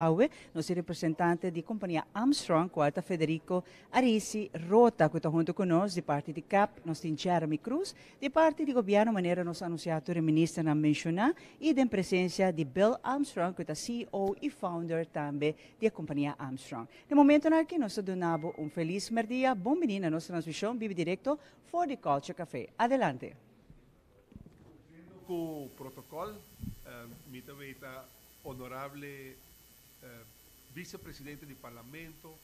Awe nos tin representante di compania Armstrong, cual ta Federico Arisi Rota, cu ta hunto cu nos. Di parti di CAP nos tin Jeremy Cruz, di parti di gobierno, manera nos anuncia, tur e ministernan menciona, y den presencia di Bill Armstrong, cu ta CEO y founder tambe di e compania Armstrong. Na momento aki nos ta duna bo un feliz merdia, bon bini na nos transmision bibo directo for di Culture Café. Adelante. Cumpliendo cu protocol, mi ta honorable vicepresidente di Parlamento,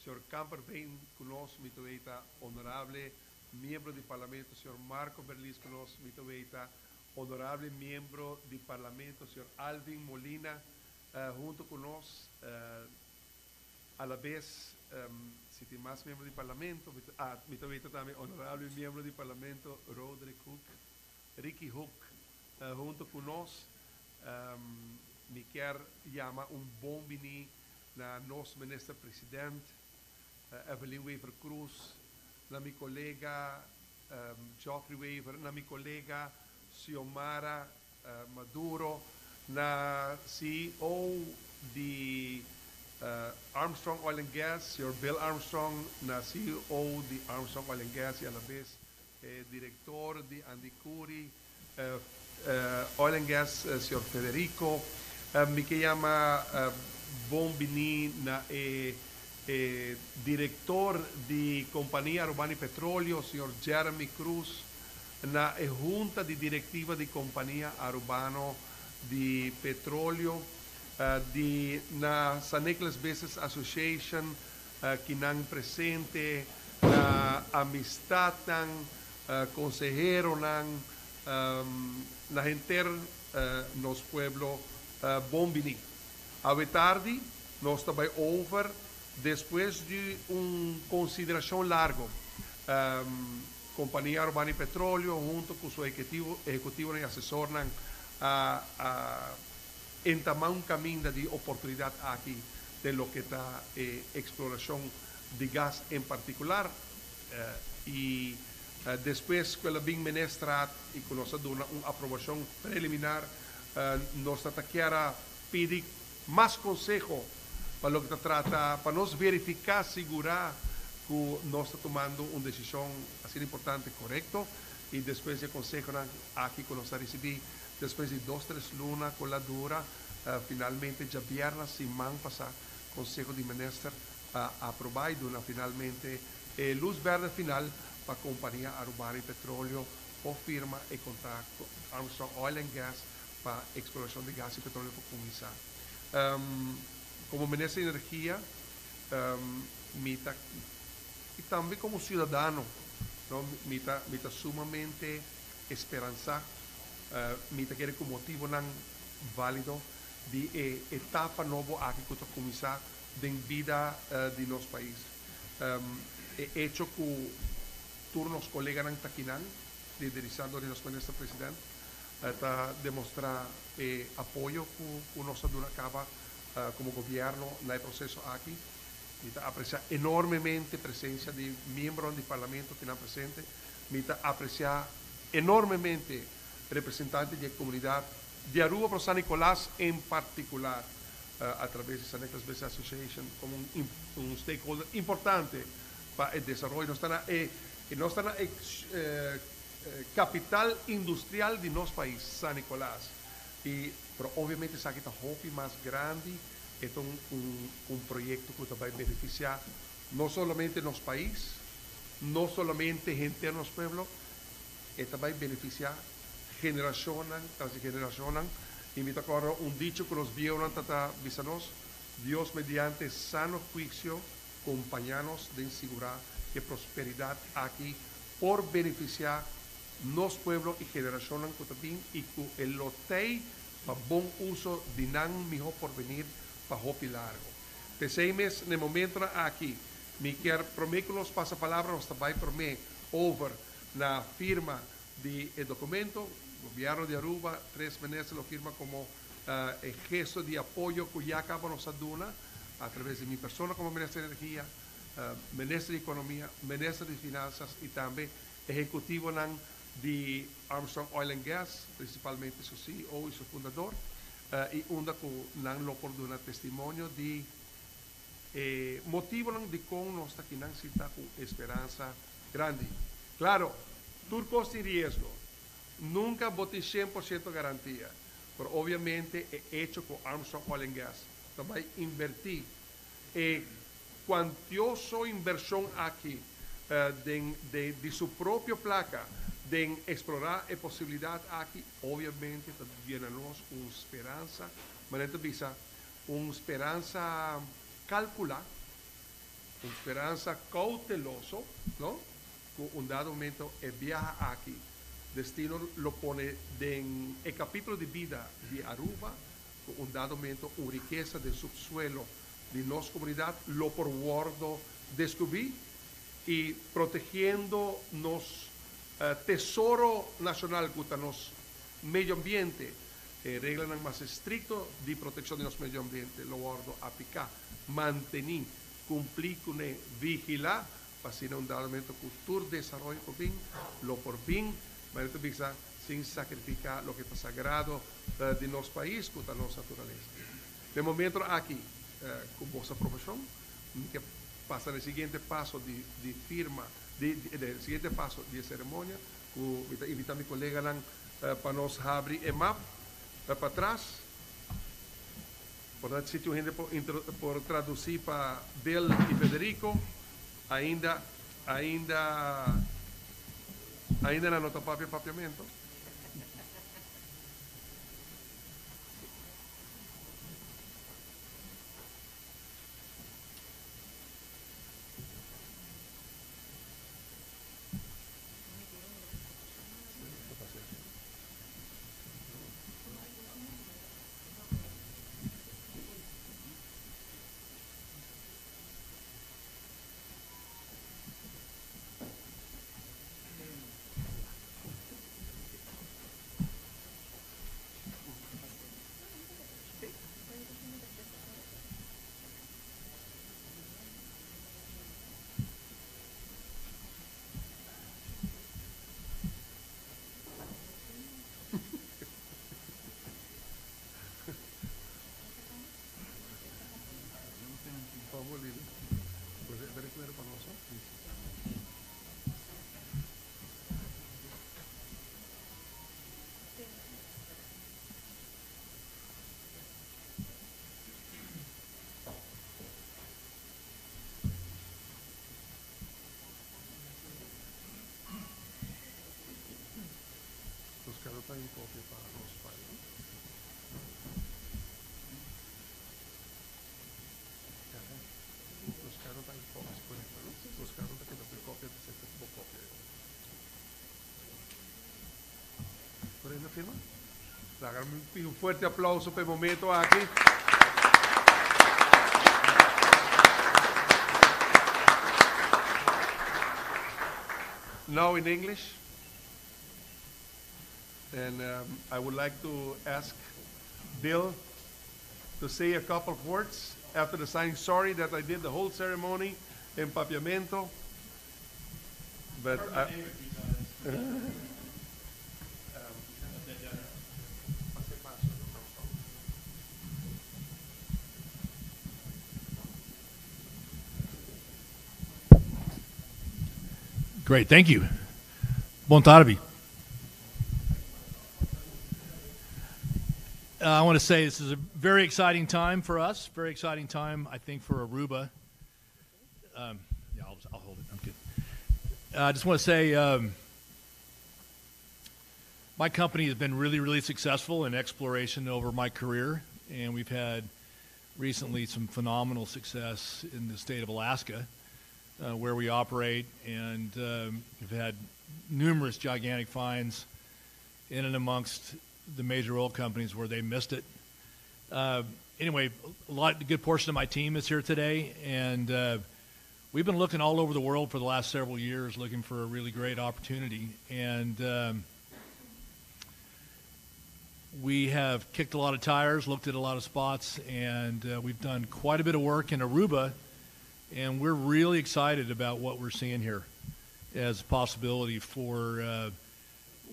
señor Kamperveen cu nos, mi ta honorable miembro di Parlamento, señor Marco Berlis cu nos, mi ta honorable miembro di Parlamento, señor Alvin Molina, hunto cu nos, a la vez, si tin mas miembro di Parlamento, mi ta tambe honorable miembro di Parlamento, Roderick Hook, Ricky Hook, hunto cu nos. Mi kier yama un bon bini na nos minister president, Evelyn Wever Croes, na mi colega Geoffrey Wever, na mi colega Xiomara Maduro, na CEO di Armstrong Oil and Gas, señor Bill Armstrong, na CEO di Armstrong Oil and Gas y a la vez director di Andicuri Oil and Gas, señor Federico. Mi kier yama bon bini na e director di Compania Arubano di Petroleo, señor Jeremy Cruz, na e junta di directiva di Compania Arubano di Petroleo, di na San Nicolas Business Association, kinan presente, na amistadnan, conseheronan, na henter nos pueblo, bon bini. Awe tardi nos ta bay over despues di un consideracion largo. Compania Arubano di Petroleo hunto cu su ehecutivonan y asesornan a entama un caminda di oportunidad aki den loke ta e exploracion di gas en particular y despues cu el a bin Ministerraad y cu nos a duna un aprobacion preliminar, nos ta kier a pidi mas conseho pa loke ta trata pa nos verifica, sigura cu nos ta tumando un decision asina importante corecto. Y despues di e consehonan aki cu nos a ricibi, despues di 2, 3 luna cu la dura, finalmente diabierna siman pasa Conseho di Minister a aproba y duna finalmente e luz berde final pa Compania Arubano di Petroleo por firma e contrato cu Armstrong Oil and Gas pa exploracion di gas y petroleo por cuminsa. Como Minister di Energia, mi ta, y tambe como ciudadano, no, mi ta sumamente esperansa, mi ta kere cu motivonan valido di e etapa nobo aki cu ta cuminsa den bida di nos pais. E hecho cu tur nos coleganan ta akinan, liderisa door di nos minister president, ta demostra e apoyo cu nos a duna caba como gobierno na e proceso aki. Mi ta aprecia enormemente presencia di miembronan di Parlamento akinan presente. Mi ta aprecia enormemente representante di e comunidad di Aruba, pero San Nicolas en particular, a traves di San Nicolas Business Association como un stakeholder importante pa e desaroyo. Nos ta na e capital industrial di nos pais, San Nicolas. Y, pero obviamente esaki ta hopi mas grandi, e un proyecto cu ta bay beneficia no solamente nos pais, no solamente henter nos pueblo, e ta bay beneficia generacionnan tras generacionnan. Y mi ta corda un dicho cu nos bieunan tata bisa nos: "Dios mediante sano huicio acompaña nos den sigura cu prosperidad aki por beneficia nos pueblo y generacionnan cu ta bin y cu e lo t'ey pa bon uso di nan miho porvenir pa hopi largo." P'esey mes, na momento aki, mi kier prome cu nos pasa palabra, nos ta bay prome over na firma di e documento. Gobierno di Aruba, tres minister lo firma como gesto di apoyo cu ya caba nos a duna a traves di mi persona como Minister di Energia, Minister di Economia, Minister di Finanzas y tambe ehecutivonan di Armstrong Oil and Gas, principalmente su CEO y su fundador. I unda ku nan lo por duna testimonio di e motibonan dikon nos ta kinan sintá ku esperansa grandi. Klaro, tur kos tin riesgo. Nunka bo tin 100% garantia. Pero obviamente e echo ku Armstrong Oil and Gas ta bai invertí e kuantioso invershon aki den di su propio plaka den eksplorá e posibilidat aki, obviamente ta yena nos ku un speransa, manera ta bisa, un speransa kalkulá, un speransa kouteloso, no? Ku un dado momento e biaha aki destino lo pone den e kapítulo di bida di Aruba, ku un dado momento un rikesa den subsuelo di nos komunidat lo por wòrdu deskubrí i protegiendo nos tesoro nashonal ku ta nos medio ambiente, e reglanan mas estrikto di protekshon di nos medio ambiente lo wòrdu apliká, mantení, kumplí kuné, vigilá pa asina un dado momento ku tur desaroyo ku bin lo por bin, manera ta bisa, sin sakrifiká loke ta sagrado di nos pais ku ta nos naturalesa. Den momentonan aki, ku boso aprobashon, mi ke pasa na e siguiente paso di di firma di di siguiente paso di e seremonia ku mi ta invitá mi koleganan pa nos habri e map patras. Por ta si tin un hende por por tradusí pa Bill i Federico. Ainda ainda ainda nan no ta papia papiamento. Nos kada ta un kopia pa nos pai. Nos kada ta un kopia, korekto, no? Nos kada ta keda ku e kopia, ta sete bo kopia. Por enda firma? Laga mi pidi un fuerte aplauso pa e momento aki. Now in English. And I would like to ask Bill to say a couple of words after the signing. Sorry that I did the whole ceremony in Papiamento. But I, Great, thank you. Bon tardi. I want to say this is a very exciting time for us, very exciting time, I think, for Aruba. Yeah, I'll hold it. I'm good. I just want to say my company has been really, really successful in exploration over my career, and we've had recently some phenomenal success in the state of Alaska, where we operate, and we've had numerous gigantic finds in and amongst the major oil companies where they missed it. Anyway, a good portion of my team is here today, and we've been looking all over the world for the last several years, looking for a really great opportunity. And we have kicked a lot of tires, looked at a lot of spots, and we've done quite a bit of work in Aruba, and we're really excited about what we're seeing here as a possibility for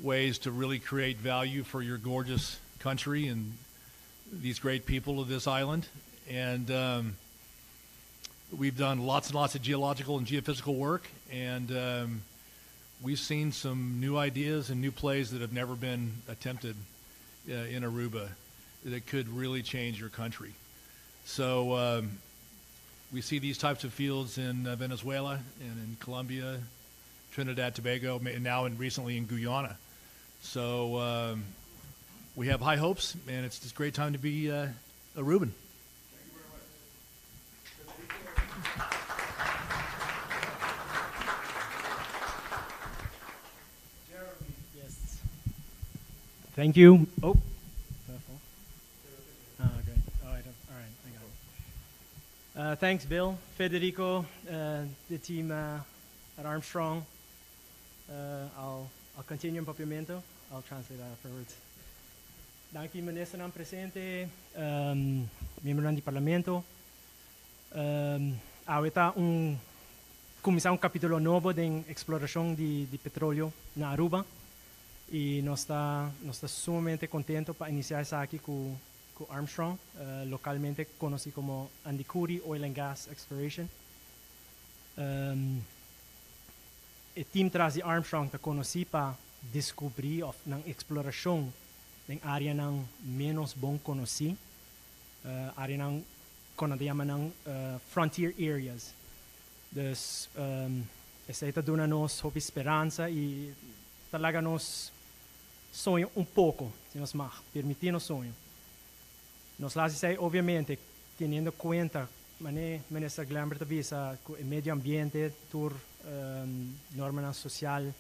ways to really create value for your gorgeous country and these great people of this island. And we've done lots and lots of geological and geophysical work, and we've seen some new ideas and new plays that have never been attempted in Aruba that could really change your country. So we see these types of fields in Venezuela and in Colombia, Trinidad, Tobago, and now and recently in Guyana. So we have high hopes, and it's just a great time to be Aruban. Thank you very much. Jeremy. Yes. Thank you. Oh, careful. Oh, great. Oh, I don't. All right, I got it. Thanks, Bill, Federico, the team at Armstrong. I'll continue in Papiamento. I'll translate that afterwards. Danki ministernan presente, miembronan di parlamento. Awor ta cuminsa un capitulo nobo di exploracion di petroleo na Aruba y nos ta sumamente contento pa inicia esaki cu Armstrong, localmente conoci como Andicuri Oil and Gas Exploration. E team tras di Armstrong ta conoci pa descubri of nan exploracion den areanan menos bon conoci, areanan cu nan yama nan frontier areas. Dus esey ta duna nos hopi speransa y ta laga nos soña un poco, si nos mag, permiti nos soña. Nos ta haci, obviamente, teniendo cuenta, manera Minister Glenbert a bisa, e medio ambiente, tur norma social,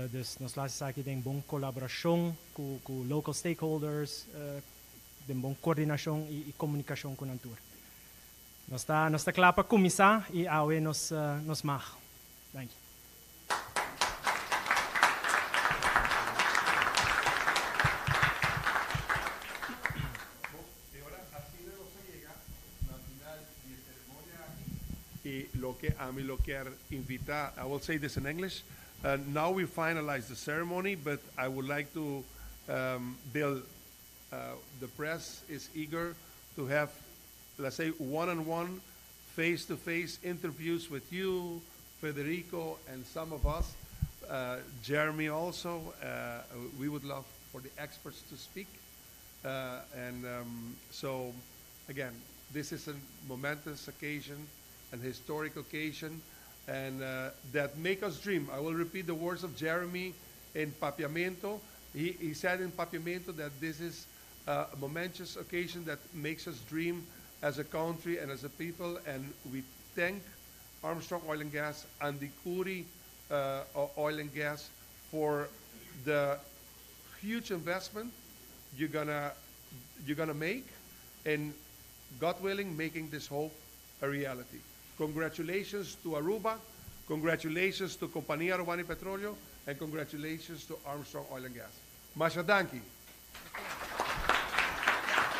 dus nos ta haci aki den bon colaboracion cu local stakeholders, den bon coordinacion y comunicacion cu nan tur. Nos ta cla pa cuminsa y awe nos mag. Thank you. Y awor, asina nos a yega na final di e ceremonia aki. Y loke ami lo kier invita, I will say this in English. Now we finalize the ceremony, but I would like to, Bill, the press is eager to have, let's say, one-on-one, face-to-face interviews with you, Federico, and some of us. Jeremy also. We would love for the experts to speak. And so, again, this is a momentous occasion, an historic occasion, and that make us dream. I will repeat the words of Jeremy in Papiamento. He said in Papiamento that this is a momentous occasion that makes us dream as a country and as a people, and we thank Armstrong Oil and Gas and Andicuri Oil and Gas for the huge investment you're gonna make, and God willing, making this hope a reality. Congratulations to Aruba, congratulations to Compania Arubano di Petroleo, and congratulations to Armstrong Oil and Gas. Masha danki.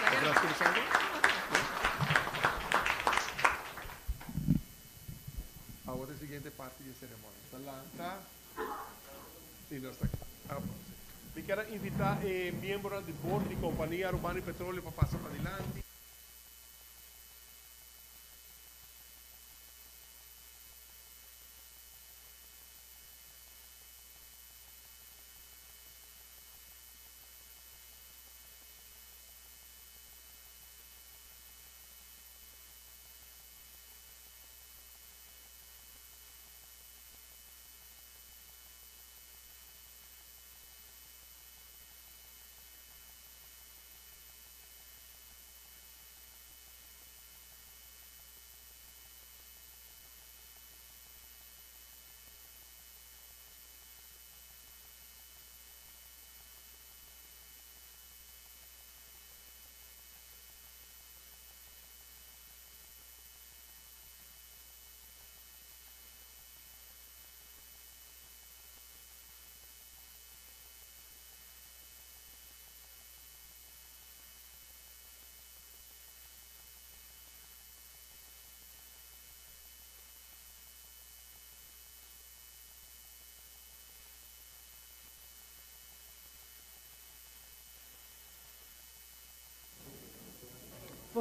Abrazo, Alessandro. Awor e siguiente parti di ceremonia. Talanta. Y nos ta aki. Ah, mi kier invita e miembro di board di Compania Arubano di Petroleo pa pasa padilanti.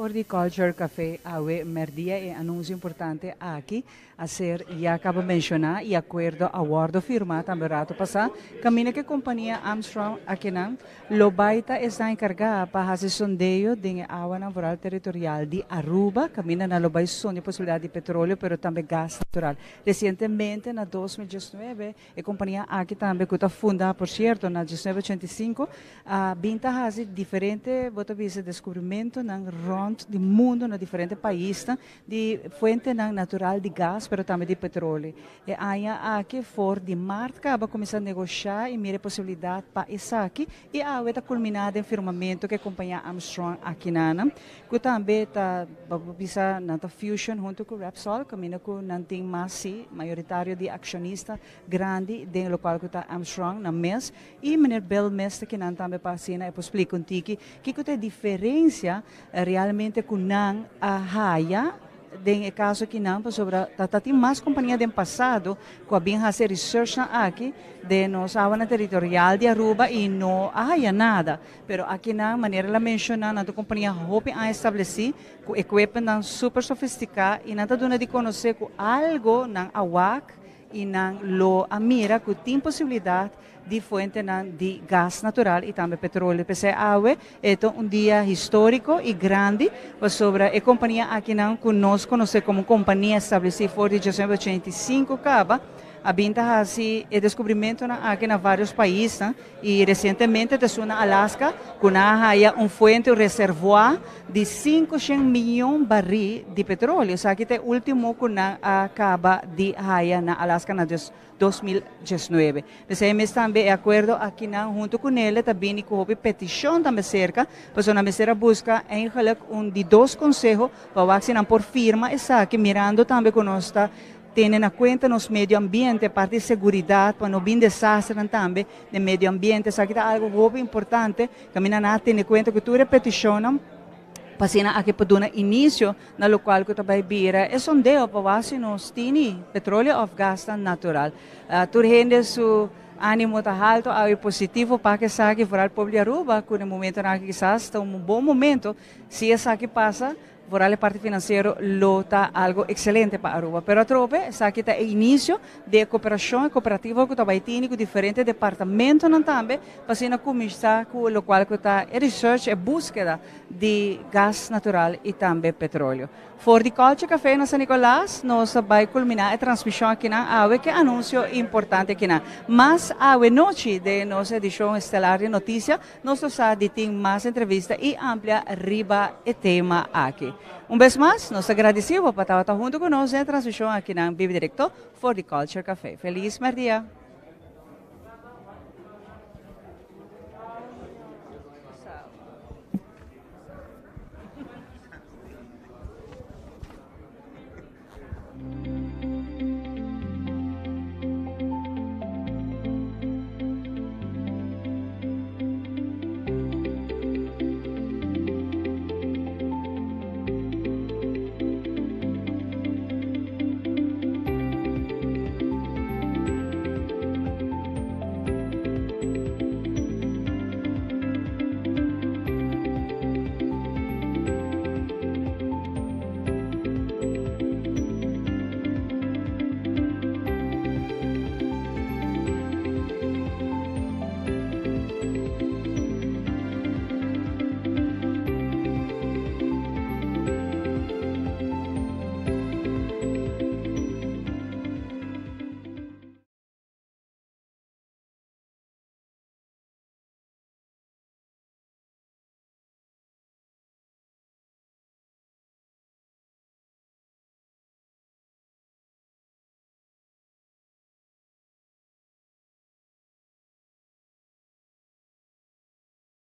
For di Culture Café awe merdia, e anuncio importante aki a ser ya caba menciona y acuerdo a wordo firma tambe rato pasa. Camina cu compania Armstrong akinan lo bay ta ta encarga pa haci sondeo den awa natural territorial di Aruba. Camina nan lo bay sondia posibilidad di petroleo, pero tambe gas natural. Recientemente, na 2019, e compania aki tambe, cu ta funda, por cierto, na 1985, a bin ta haci diferente, bo ta bisa, descubrimento nan rond di mundo, na diferente pais, di fuente nan natural di gas, pero tambe di petroleo. E aña aki for di maart caba a cuminsa negocia y mira posibilidad pa esaki y awe ta culmina den firmamento cu e compania Armstrong akinan, cu tambe ta bisa nan ta fusion hunto cu Repsol, caminda cu nan tin mas si mayoritario di accionista grandi den loke cu ta Armstrong nan mes y meneer Bill mes cu nan tambe pa asina e por splica un tiki kico ta e diferencia realmente cu nan a haya den caso akinan, sobre ta tin mas compania den pasado cu a bin haci research nan aki den nos awa territorial di Aruba y no a haya nada, pero akinan, manera el a menciona, nan compania hopi a estableci cu equipment nan super sofistica y nan ta duna di conoce cu algo nan a wak y nan lo a mira cu tin posibilidad di fuente nan di gas natural y tambe petroleo. Pesey awe ta un dia historico y grandi sobre e compania akinan cu nos conoce como compania estableci for di 1985 caba a bin ta haci e descubrimento nan aki na varios pais y recientemente ta na Alaska cu nan a haya un fuente, un reservoir di 500 miyon baril di petroleo. Esaki ta e ultimo cu nan a caba di haya na Alaska na 2019. Pesey mes tambe e acuerdo akinan hunto cu ne ta bini cu hopi peticion tambe cerca, pasobra nan mester a busca eigenlijk un di dos conseho pa wak si nan por firma esaki, mirando tambe cu nos ta tene na cuenta nos medio ambiente, parti di seguridad, pa no bin desastre tambe den medio ambiente. Esaki ta algo hopi importante, caminda nan a tene cuenta cu tur e peticion pa asina aki por duna inicio na loke cu tambe bira e sondeo pa si nos tin petroleo of gas natural. Tur hende su animo ta halto y positivo pa esaki, vooral pueblo di Aruba, cu na momento cu kisas ta un bon momento, si esaki pasa, vooral e parti financiero lo ta algo excelente pa Aruba. Pero atrobe, esaki ta e inicio di cooperacion cooperativo cu tambe tin cu diferente departamento tambe, pa asina cuminsa cu loke cu ta e research y buskeda di gas natural y tambe petroleo. For di Culture Café na San Nicolas, nos ta bay culmina e transmision akinan awe cu anuncio importante akinan. Mas awe nochi den nos edicion estelar di noticia, nos sa di tin mas entrevista y amplia riba e tema aki. Un bes mas, nos ta gradici pa ta hunto cu nos den e transmision akinan bibo directo for di Culture Café. Feliz dia!